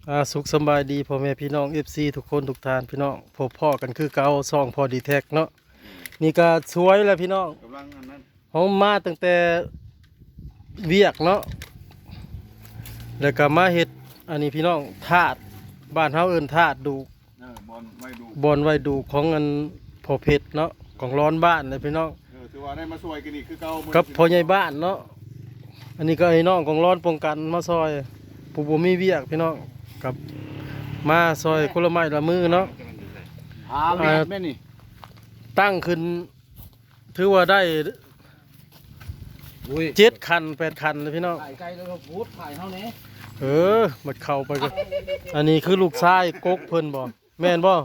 ອ່າ ສຸກສຳບາຍດີພໍ່ແມ່ພີ່ນ້ອງ ເອັຟຊີ ທຸກຄົນທຸກທ່ານພີ່ນ້ອງ ພົບພໍ້ກັນຄືເກົ່າ ຊ່ອງພໍດີແທັກເນາະ. ນີ້ກະສວຍແລ້ວພີ່ນ້ອງ ກຳລັງອັນນັ້ນ ເຮົາມາຕັ້ງແຕ່ວຽກເນາະ ແລ້ວກະມາເຮັດອັນນີ້ພີ່ນ້ອງ ທາດ ບ້ານເຮົາເອີ້ນທາດດູກ ເອີ ບ່ອນໄວ້ດູກ ບ່ອນໄວ້ດູກຂອງອັນພໍ່ເພັດເນາະ ກອງລອນບ້ານນະພີ່ນ້ອງ. ເອີ ຖືວ່າໄດ້ມາຊ່ວຍກັນອີກຄືເກົ່າ ກັບພໍ່ໃຫຍ່ບ້ານເນາະ. ອັນນີ້ກໍໄອ້ນ້ອງກອງລອນປ້ອງກັນມາຊ່ອຍ ຜູ້ບໍ່ມີວຽກພີ່ນ້ອງ ກັບມາຊ່ອຍຄົນລະໄມ້ລະມືເນາະ. ຫາວຽກແມ່ນນີ້ ຕັ້ງຂຶ້ນ ຖືວ່າໄດ້ ອຸ້ຍ ເຈັດຄັນແປດຄັນເລີຍພີ່ນ້ອງ. ຖ່າຍໄກແລ້ວ ໂພດຖ່າຍເຮົາແດ່. ເອີ ມັນເຂົ້າໄປກໍ ອັນນີ້ຄືລູກຊາຍກົກເພິ່ນບໍ່ ແມ່ນບໍ່?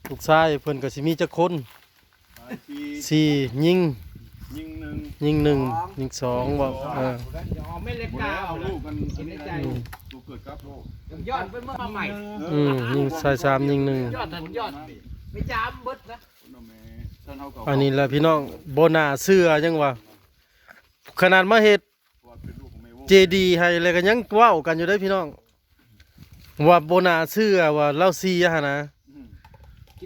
ລູກຊາຍເພິ່ນກໍຊິມີຈັກຄົນ? ສີ່ ຍິງ ຍິງໜຶ່ງ ຍິງໜຶ່ງ ຍິງສອງ ຍິງສອງບໍ່? ເອີ ເອົາແມ່ເລັກກາ ເອົາລູກມັນ ອັນນີ້ໄດ້ ອືມ ລູກເກີດກັບໂລກ ຍ້ອນເພິ່ນມາໃໝ່ ອືມ ຍິງຊາຍສາມ ຍິງໜຶ່ງ ຍ້ອນນັ້ນ ຍ້ອນໄປຈາມເບິດນະ. ອັນນີ້ແຫຼະພີ່ນ້ອງ ບໍ່ໜ້າເຊື່ອຫຍັງວ່າ ຂະໜາດມາເຮັດເຈດີໃຫ້ແລ້ວກໍຍັງເວົ້າກັນຢູ່ເດ້ພີ່ນ້ອງ ວ່າບໍ່ໜ້າເຊື່ອວ່າລາວເສຍຫັ້ນນະ.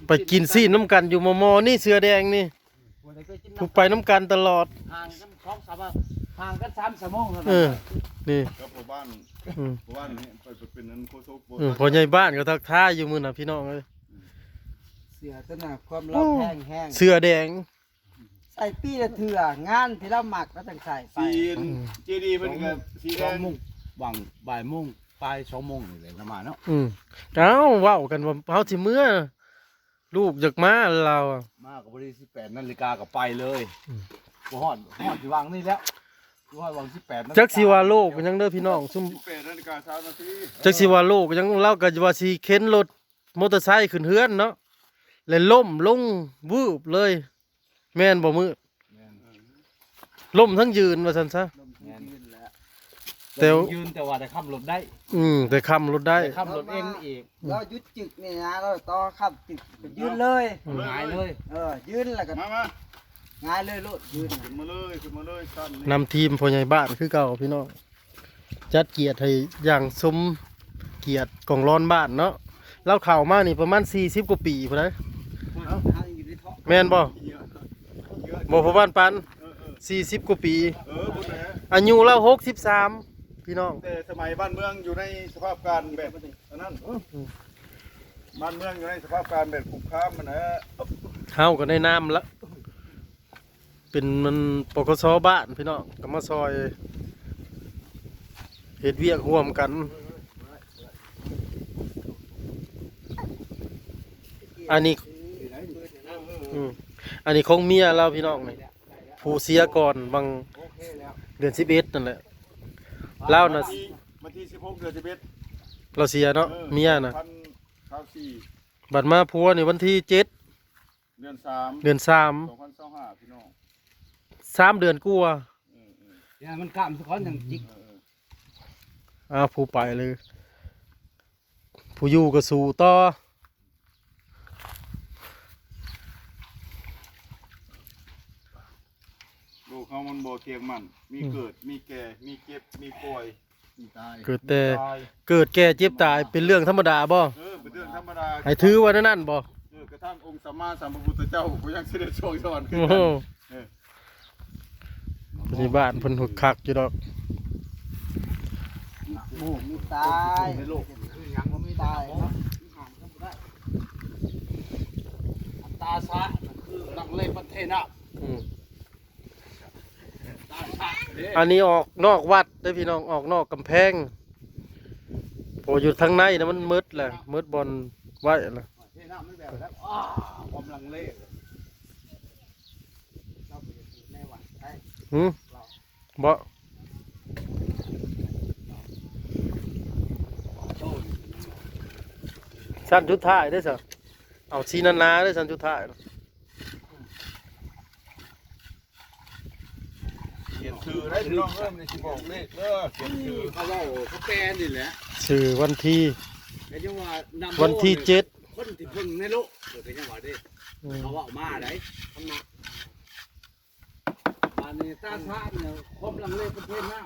ໄປກິນຊີ້ນນຳກັນຢູ່ມໍ່ໆນີ້ ເສືອແດງນີ້ ຜູ້ໄປນຳກັນຕະຫຼອດ ຫ່າງກັນສອງສາມ ຫ່າງກັນສາມຊົ່ວໂມງເທົ່ານັ້ນ. ເອີ ນີ້ ກັບພໍ່ບ້ານ ອືມ ພໍ່ບ້ານນີ້ ໄປເປັນອັນໂຄສົກ ອືມ ພໍ່ໃຫຍ່ບ້ານກໍທັກທາຍຢູ່ມື້ນັ້ນພີ່ນ້ອງເອີຍ. ເສືອຕົວນັ້ນ ຄວາມລັບແຮງໆ ເສືອແດງ ໃສ່ປີລະເທື່ອ ງານທີ່ລາວມັກລາວຈັ່ງໃສ່ໄປ. ອືມ ເຈດີເພິ່ນກໍສີແດງ ສອງໂມງ ຫວ່າງບ່າຍໂມງປາຍ ສອງໂມງນີ້ແຫຼະ ລາວມາເນາະ. ອືມ ເອົ້າ ເວົ້າກັນວ່າເຮົາຊິເມືອ ລູກຢາກມາລາວ ມາກໍພໍດີ ສິບແປດນາລິກາກໍໄປເລີຍ. ອືມ ບໍ່ຮອດ ຮອດທີ່ຫວ່າງນີ້ແລ້ວ ຮອດຫວ່າງສິບແປດນາລິກາ ຈັກຊິວ່າໂລກຫຍັງເດີພີ່ນ້ອງ ຊຸມ ສິບແປດນາລິກາຊາວນາທີ ຈັກຊິວ່າໂລກຫຍັງ ລາວກໍວ່າຊິເຂັນລົດ ມໍເຕີໄຊຂຶ້ນເຮືອນເນາະ ແລະລົ້ມລົງວືບເລີຍ ແມ່ນບໍ່ມື້? ແມ່ນ ລົ້ມທັງຢືນວ່າຊັ້ນຊະ. ແມ່ນ ແຕ່ ແຕ່ຢືນ ແຕ່ວ່າໄດ້ຄ້ຳລົດໄດ້. ອືມ ໄດ້ຄ້ຳລົດໄດ້ ໄດ້ຄ້ຳລົດເອງອີກ. ລາວຢຸດຈຶກນີ້ນະ ລາວຕໍ່ຄ້ຳຈຶກ ຢືນເລີຍ ອືມ ຫງາຍເລີຍ. ເອີ ຢືນແລ້ວກໍ ມາ ມາ ຫງາຍເລີຍໂລດ ຢືນ ຂຶ້ນມາເລີຍ ຂຶ້ນມາເລີຍຊັ້ນນີ້. ນຳທີມພໍ່ໃຫຍ່ບ້ານຄືເກົ່າພີ່ນ້ອງ. ຈັດກຽດໃຫ້ຢ່າງສົມກຽດກອງລອນບ້ານເນາະ. ລາວເຂົ້າມານີ້ປະມານສີ່ສິບກວ່າປີພຸ້ນໃດ໋ ແມ່ນບໍ່? ບໍ່ ພໍ່ບ້ານປານ ເອີ ເອີ ສີ່ສິບກວ່າປີ ເອີ ພຸ້ນແຫຼະ ອາຍຸລາວຫົກສິບສາມພີ່ນ້ອງ. ແຕ່ສະໄໝບ້ານເມືອງຢູ່ໃນສະພາບການແບບອັນນັ້ນ ອືມ ບ້ານເມືອງຢູ່ໃນສະພາບການແບບຄຸກຄາມຫັ້ນແຫຼະ. ເຮົາກໍໃນນາມລະ ເປັນມັນ ປກສ ບ້ານພີ່ນ້ອງ ກໍມາຊ່ອຍເຮັດວຽກຮ່ວມກັນ. ອັນນີ້ ອືມ ອັນນີ້ຂອງເມຍລາວພີ່ນ້ອງນີ້ ຜູ້ເສຍກ່ອນຫວ່າງເດືອນສິບເອັດນັ້ນແຫຼະ. ລາວນະ ວັນທີ ວັນທີສິບຫົກ ເດືອນສິບເອັດ ລາວເສຍເນາະ ເອີ ເມຍນະ ສອງພັນຊາວສີ່. ບັດມາຜົວນີ້ວັນທີເຈັດ ເດືອນສາມ ເດືອນສາມ ສອງພັນຊາວຫ້າ ພີ່ນ້ອງ ສາມເດືອນກວ່າ. ເອີ ເອີ ຢ່າມັນຂ້າມສະກ່ອນຈັ່ງຈິກ. ເອີ ເອີ ອ້າວ ຜູ້ໄປເລີຍ ຜູ້ຢູ່ກໍສູ້ຕໍ່. ໂລກເຮົາມັນບໍ່ທ່ຽງໝັ້ນ ມີ ອືມ ເກີດ ມີແກ່ ມີເຈັບ ມີປ່ວຍ ມີຕາຍ ເກີດແຕ່ ມີຕາຍ ເກີດແກ່ເຈັບຕາຍເປັນເລື່ອງທຳມະດາບໍ່? ເອີ ເປັນເລື່ອງທຳມະດາ ໃຫ້ຖືວ່າແນວນັ້ນບໍ່? ເອີ ກະທັ່ງອົງສຳມາສຳພະພຸດທະເຈົ້າກໍຍັງສິໄດ້ຊົງສອນຄືກັນ. ໂອ້ໂຫ ເອີ ອັນນີ້ບ້ານເພິ່ນຄຶກຄັກຢູ່ດອກ. ມີຕາຍ ໃນໂລກຄືຫຍັງບໍ່ມີຕາຍເນາະ ຕາສະ ຄືລັງເລປະເທດນະ. ອືມ ອັນນີ້ອອກນອກວັດເດ້ພີ່ນ້ອງ ອອກນອກກຳແພງ ເພາະຢູ່ທາງໃນນະມັນໝົດແຫຼະ ໝົດບ່ອນໄວ້ລະ. ຫືມ ບໍ່ ຊັ້ນສຸດທ້າຍເດ້ຊະ ເອົາຊີ້ໜາໆເດ້ຊັ້ນສຸດທ້າຍ. ຂຽນຊື່ໄດ້ພີ່ນ້ອງເອີຍ ມັນຊິບອກເລກເດີ ຂຽນຊື່ ເຂົາເວົ້າເຂົາແປນີ້ແຫຼະ ຊື່ວັນທີ ກໍຍັງວ່ານຳ ວັນທີເຈັດ ຄົນທີ່ເພິ່ງໃນໂລກ ເອີ ກໍຍັງວ່າເດ້ ອືມ ເຂົາເວົ້າມາໄດ໋ ທຳມະ ບາດນີ້ຕາຊານນີ້ ຄວາມລັງເລປະເທດນຳ.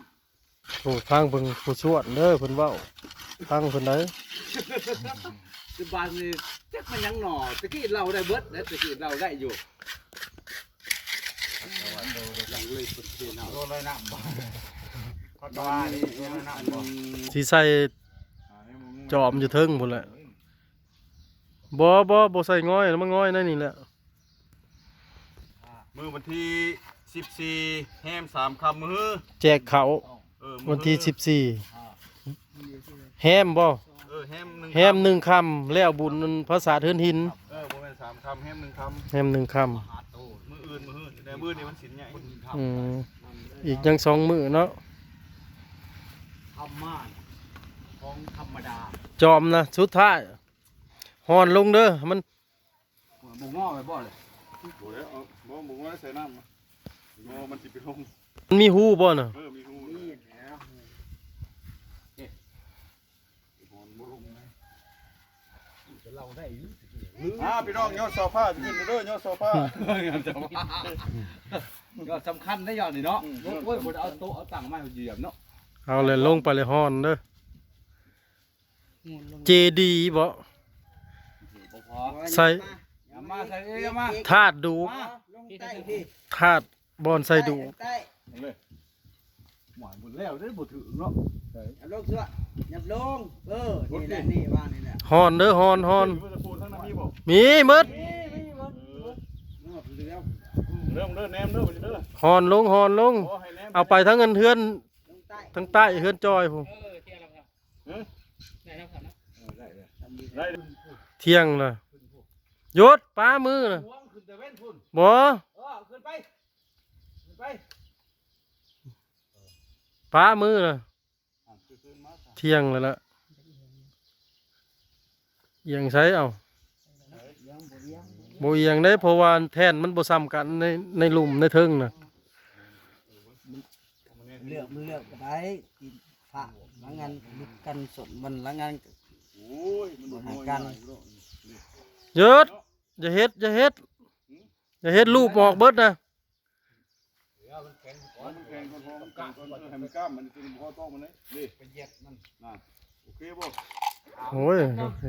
ໂອ້ ຟັງເບິ່ງຜູ້ຊວນເດີ ເພິ່ນເວົ້າ ຟັງເພິ່ນໄດ໋. ປັດຈຸບັນນີ້ຈັກແມ່ນຫຍັງໜໍ່ ຕະກີ້ເລົ່າໄດ້ເບິດນະ ຕະກີ້ເລົ່າໄດ້ຢູ່ ຫຼັງເລີຍເພິ່ນເທນ້ຳ ໂລລອຍນ້ຳບໍ່ ເຂົາວ່ານີ້ໂລລອຍນ້ຳບໍ່ ຊິໃສ່ຈອມຢູ່ເທິງພຸ້ນແຫຼະ. ບໍ່ ບໍ່ ບໍ່ໃສ່ງອຍ ມາງອຍໃນນີ້ແຫຼະ. ມື້ວັນທີສິບສີ່ ແຮມສາມຄ່ຳ ມື້ຮື ແຈກເຂົ້າ ເອີ ມື້ຮື ວັນທີສິບສີ່ ແຮມບໍ່? ເອີ ແຮມໜຶ່ງ ແຮມໜຶ່ງຄ່ຳ ແລ້ວບຸນພາສາດເຮືອນຫີນ ເອີ ບໍ່ແມ່ນສາມຄ່ຳ ແຮມໜຶ່ງຄ່ຳ ແຮມໜຶ່ງຄ່ຳ ມື້ອື່ນ ມື້ຮື ແຕ່ມື້ນີ້ວັນສິນໃຫຍ່ ອືມ ອີກຍັງສອງມື້ເນາະ ທຳມານຂອງທຳມະດາ ຈອມນະ ສຸດທ້າຍ ຮ່ອນລົງເດີ ມັນ ບໍ່ງໍໄວ້ບໍ່ເລີຍ ບໍ່ແລ້ວ ເອົາ ບໍ່ ບໍ່ງໍໃສ່ນ້ຳ ງໍມັນຊິໄປລົງ ມັນມີຮູບໍ່ນະ? ເອີ ມີຮູ ມີແລ້ວ ເອີ ຫອນບໍ່ລົງນະ ເຮົາໄດ້ຢູ່ ອ່າ ພີ່ນ້ອງ ຍອດຊາວພ້າຂຶ້ນເດີ ຍອດຊາວພ້າ ຍອດສຳຄັນໄດ້ຍອດນີ້ເນາະ ອືມ ໂອ້ຍ ບໍ່ໄດ້ເອົາໂຕະເອົາຕັ່ງມາໃຫ້ຢຽບເນາະ ເອົາແລ້ວລົງໄປແລ້ວຮ່ອນເດີ. ເຈດີບໍ່? ບໍ່ພໍ ໃສ່ ເອົາມາໃສ່ເອີຍ ເອົາມາ ທາດດູ ມາ ລົງໃຕ້ພີ້ ທາດບ່ອນໃສ່ດູ ໃຕ້ ເອົາເລີຍ ໝວຍໝົດແລ້ວເດ້ ບໍ່ຖືກເນາະ ເອົາລົງຊະ ຫຍັບລົງ ເອີ ນີ້ແຫຼະ ນີ້ວາງນີ້ແຫຼະ ຮ່ອນເດີ ຮ່ອນ ຮ່ອນ ມີໝົດ ມີໝົດ ເອີ ເລີ່ມເດີ ແນມເດີ ບັດນີ້ເດີ ຮ່ອນລົງ ຮ່ອນລົງ ເອົາໄປທາງເຮືອນ ທາງໃຕ້ເຮືອນຈອຍພຸ້ນ ເອີ ທ່ຽງລະ ຢຸດ ປາມືນະ ບໍ່ ຂຶ້ນໄປ ຂຶ້ນໄປ ປາມືນະ ທ່ຽງແລ້ວລະ ອຽງໃສເອົາ ບໍ່ອຽງເດ້ ເພາະວ່າແທ່ນມັນບໍ່ສ່ຳກັນ ໃນ ໃນລຸ່ມໃນເທິງນະ ເລືອກ ມັນເລືອກບໍ່ໄດ້ ທີ່ພະລະງານຫຼຸດກັນສົມ ມັນລະງານ ໂອ້ຍ ມັນບໍ່ໃຫ້ກັນ ຢຸດ ຢ່າເຮັດ ຢ່າເຮັດ ຢ່າເຮັດ ລູບອອກເບິດນະ ມັນແຂງກ່ອນ ມັນແຂງກ່ອນ ໃຫ້ມັນກ້າມ ມັນຈະບໍ່ເຂົ້າທ້ອງມັນເດ້ ໄປຢຽດມັນ ນະ ໂອເຄບໍ່? ໂອ້ຍ ໂອເຄ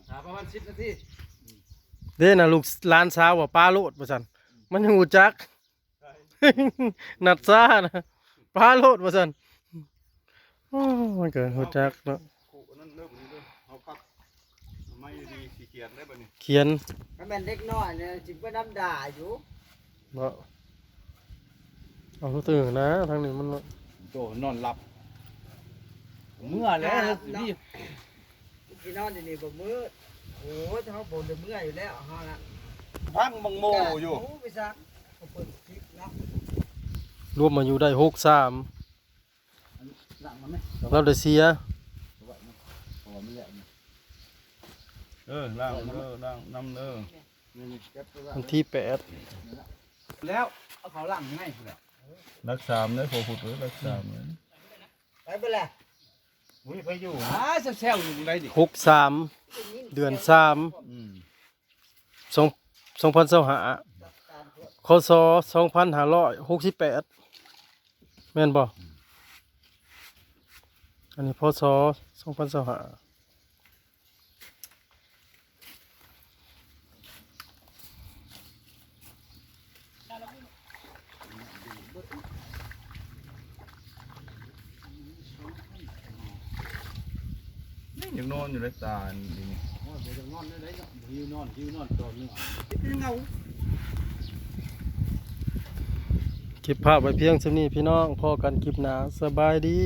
ຖ້າປະມານສິບນາທີ ເດ້ນະ ລູກຫຼານສາວວ່າ ປາໂລດ ວ່າຊັ້ນ ມັນຍັງຮູ້ຈັກ ນັດຊານະ ປາໂລດ ວ່າຊັ້ນ ໂອ້ ມັນກໍຮູ້ຈັກເນາະ ເຮົາພັກ ໄມ້ດີໆ ຊິຂຽນໄດ້ບັດນີ້ ຂຽນ ຖ້າແມ່ນເດັກນ້ອຍນີ້ຊິໄປນຳດ່າຢູ່ ເນາະ ເອົາ ຕື່ນນະ ທາງນີ້ມັນ ໂຕນອນຫຼັບ ເມື່ອແລ້ວ ນອນຫຼັບເນາະ ຊິນອນຢູ່ນີ້ບໍ່ມື້ ໂອ້ຍ ເຮົາບໍ່ໄດ້ເມື່ອຢູ່ແລ້ວ ເຮົານະ ພັງບັງໂມຢູ່ ໂອ້ ໄປຊະ ເຂົາເປີດຄລິບເນາະ ລວມມາຢູ່ໄດ້ຫົກສາມ ລາວໄດ້ເສຍ ເອີ ລ້າງເດີ ລ້າງນຳເດີ ວັນທີແປດ ແລ້ວເອົາເຂົ້າຫຼັງໃນພຸ້ນແຫຼະ ຫຼັກສາມເດີ ພໍ່ພຸດເອີຍ ຫຼັກສາມເດີ ໄປເບິດແລ້ວ ບໍ່ມີໃຜຢູ່ ຫາແຊວໆຢູ່ໃດນີ້ ຫົກສາມ ເດືອນສາມ ອືມ ສອງ ສອງພັນຊາວຫ້າ ຄ.ສ. ສອງພັນຫ້າຮ້ອຍຫົກສິບແປດ ແມ່ນບໍ່? ອັນນີ້ ພ.ສ. ສອງພັນຊາວຫ້າ ຍັງນອນຢູ່ເດ້ ຕານີ້ ໂອ້ຍ ບໍ່ຢາກນອນໄດ້ເນາະ ບໍ່ຫິວນອນ ຫິວນອນຕອນໜຶ່ງ ເຮັດເຫງົາ. ເກັບພາບໄວ້ພຽງສ່ຳນີ້ພີ່ນ້ອງ ພໍ້ກັນຄລິບໜ້າ ສະບາຍດີ.